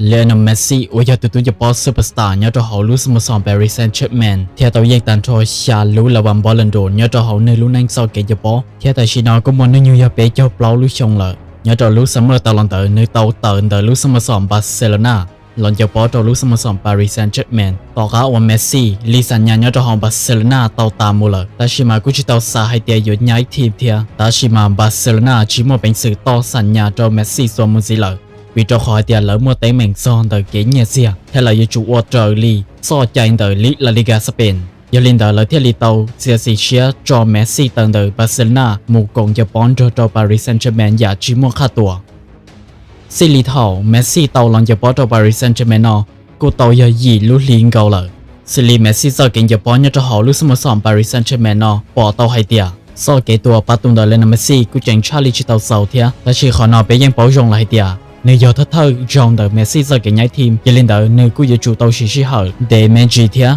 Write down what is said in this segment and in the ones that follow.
Lionel Messi uas yog tus tub nco pob superstar nyob rau hauv lub xab mav xom Paris Saint-Germain thiaj tau yeej tag nrho xya lub la vas Ballon d'Or nyob rau hauv nws lub neej txoj kev nco pob, thiab tam sim no kuj muaj hnub nyoog yog peb caug plaub lub xyoo lawm. Nyob rau lub summer tas los ntawd nws tau tawm ntawm lub xab mav xom Barcelona los nco pob rau lub xab mav xom Paris Saint-Germain. Tom qab uas Messi li xam nyas nyob rau hauv Barcelona tau tas mus lawm, tab sis mas kuj tsis tau xav hais tias yuav nyaib team thiab, tab sis mas Barcelona tsis muaj peev xwm toj xam nyas rau Messi xuas mus ntxiv lawm, vim rau qhov hais tias lawv muaj teeb meem txog ntawm kev nyiaj txiag thiab lawv yuav tsum ua raws li txoj cai ntawm League La Liga Spain. Yog li ntawd lawv thiaj li tau txiav txim siab tso Messi tawm ntawm Barcelona mus koom nco pob nrog rau Paris Saint-Germain yam tsis muaj qhab tuas. Xws li thaum Messi tau los nco pob rau Paris Saint-Germain no kuj tau yog yim lub hli nkaus lawm. Xws li Messi txoj kev nco pob nyob rau hauv lub xab mav xom Paris Saint-Germain no pom tau hais tias txoj kev tua pab tus ntawm Lionel Messi kuj tseem tshaj li tsis tau txaus thiab, tab sis qhov no peb yeej paub zoo lawm hais tias nws yog thawj thawj zaug ntawm Messi txoj kev nyaib team, yog li ntawd nws kuj yuav tsum tau siv sij hawm ntev me ntsis thiab.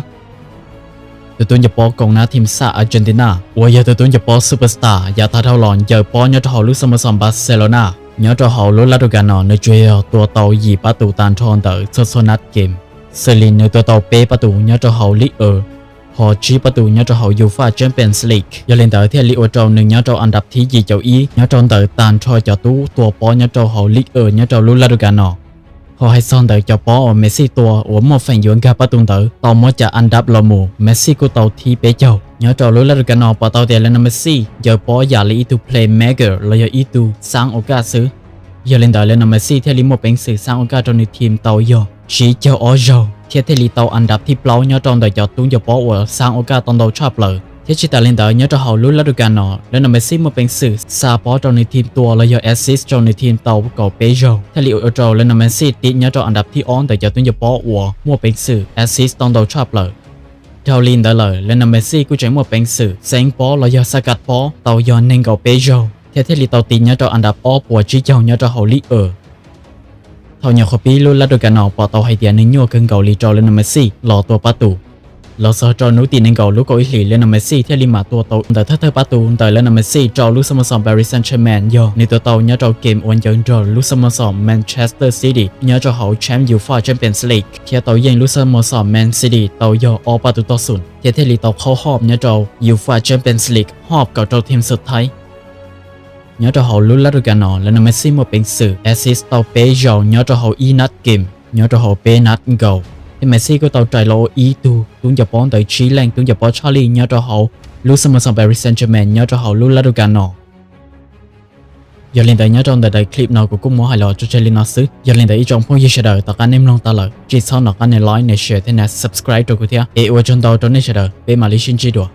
Tus tub nco pob koom nab team xab Argentina uas yog tus tub nco pob superstar yav tag dhau los nco pob nyob rau hauv lub xab mav xom Barcelona, nyob rau hauv lub lab du kas no nws tsuas yog tua tau yim pab tus tag nrho ntawm txhua txhua nab game. Xws li nws tua tau peb pab tus nyob rau hauv League One, ho tsib pab tus nyob rau hauv UEFA Champions League, yog li ntawd thiaj li ua rau nws nyob rau an dab thib yim caum ib nyob rau ntawm tag nrho cov tub tua pob nyob rau hauv League One nyob rau lub lab du kas no. Ho hais txog ntawm cov pob uas Messi tua uas muaj feem yuav nkag pab tus ntawd tau muab cov an dab los mus, Messi kuj tau thib peb caug. Nyob rau lub lab du kas no pom tau tias Lionel Messi nco pob yam li ib tug playmaker los yog ib tug xab ua kaj xwb. Yog li ntawd Lionel Messi thiaj li muaj peev xwm xab ua kaj rau nws team tau yog tsib caug ob zaug thiab thiaj li tau an dab thib plaub nyob rau ntawm cov tub nco pob uas xab ua kaj tau ntau tshaj plaws. Thiab tsis tas li ntawd nyob rau hauv lub lab du kas no Lionel Messi muaj peev xwm xa pob rau nws team tua los yog assist rau nws team tau kaum peb zaug, thiaj li ua rau Lionel Messi tiv nyob rau an dab thib ob ntawm cov tub nco pob uas muaj peev xwm assist tau ntau tshaj plaws. Dhau li ntawd lawm Lionel Messi kuj tseem muaj peev xwm xeeb pob los yog xa kaj pob tau yog nees nkaum peb zaug thiab thiaj li tau tiv nyob rau an dab ob puas tsib caug nyob rau hauv League One. Thaum nyuam qhuav pib lub lab du kas no pom tau hais tias nws nyuaj kawg nkaus li rau Lionel Messi los tua pab tus. Los txog rau hnub tim nees nkaum lub kaum ib hlis Lionel Messi thiaj li mam tua tau ntawm thawj thawj pab tus ntawm Lionel Messi rau lub xab mav xom Paris Saint-Germain yog nws tua tau nyob rau game uas ncaws nrog lub xab mav xom Manchester City nyob rau hauv champ UEFA Champions League thiab tau yeej lub xab mav xom Man City tau yog ob pab tus toj xum thiab thiaj li tau qhaub hob nyob rau UEFA Champions League hob kaum rau team xub thawj. Nyob rau hauv lub lab du kas no Lionel Messi muaj peev xwm assist tau peb zaug nyob rau hauv ib nab game nyob rau hauv peb nab nkaus, thiab Messi kuj tau rais los ua ib tug tub nco pob ntawm tsib leej tub nco pob tshaj lij nyob rau hauv lub xab mav xom Paris Saint-Germain nyob rau hauv lub lab du kas no. Yog li ntawd nyob rau ntawm daim clip no kuv kuj muab hais los tso tseg li no xwb. Yog li ntawd ib tsoom phooj ywg sawv daws tom qab nej mloog tau lawm tsis txhob nco qab nias like nias share thiab nias subscribe rau kuv thiab es ua tsaug ntau rau nej sawv daws, peb mam li sib ntsib dua.